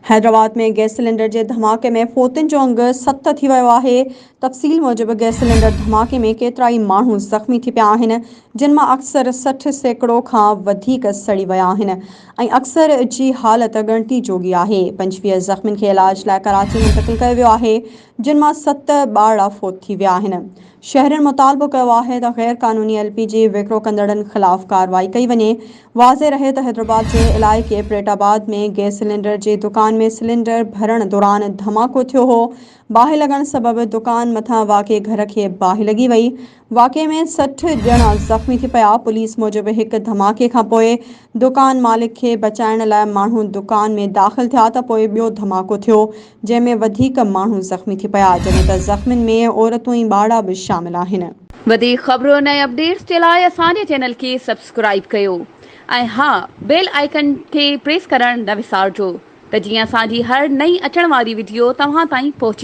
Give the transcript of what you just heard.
Hyderabad ۾ gas cylinder جي ڌماڪي ۾ فوتين جو انگ ست ٿي ويو آهي. تفصيل موجب گئس سلينڊر ڌماڪي ۾ ڪيترائي ماڻهو زخمي ٿي پيا آهن جن مان اڪثر 60% کان وڌيڪ سڙي ويا آهن ۽ اڪثر جي حالت ڳڻتي جوڳي آهي. 25 زخمين کي علاج لاء ڪراچي منتقل ڪيو ويو آهي جن مان ست ٻارڙا فوت ٿي ويا آهن. شهرين مطالبو ڪيو آهي ته غير قانوني ايل پي جي وڪرو ڪندڙن خلاف ڪارروائي ڪئي وڃي. واضح رهي ته حيدرآباد جي علائقي پريٽ آباد ۾ گئس سلينڊر جي دڪان ۾ سلينڊر ڀرڻ دوران ڌماڪو ٿيو هو، باهه لڳڻ سبب دڪان مٿان واقع گهر کي باهه لڳي وئي، واقعي ۾ 60 ڄڻا زخمي ٿي پيا، پوليس موجب هڪ ڌماڪي کانپوء دڪان مالڪ کي بچائڻ لاء ماڻهو دڪان ۾ داخل ٿيا ته پوء ٻيو ڌماڪو ٿيو، جنهن ۾ وڌيڪ ماڻهو زخمي ٿي پيا، جڏهن ته زخمين ۾ عورتون ۽ ٻارڙا به شامل آهن. وڌيڪ خبرن ۽ اپڊيٽس جي لاء اسان جي چينل کي سبسڪرائيب ڪيو ۽ ها بيل آئيڪن کي پريس ڪرڻ نه وسارجو ته جيئن اسان جي هر نئين اچڻ واري وڊيو توهان تائين پهچي.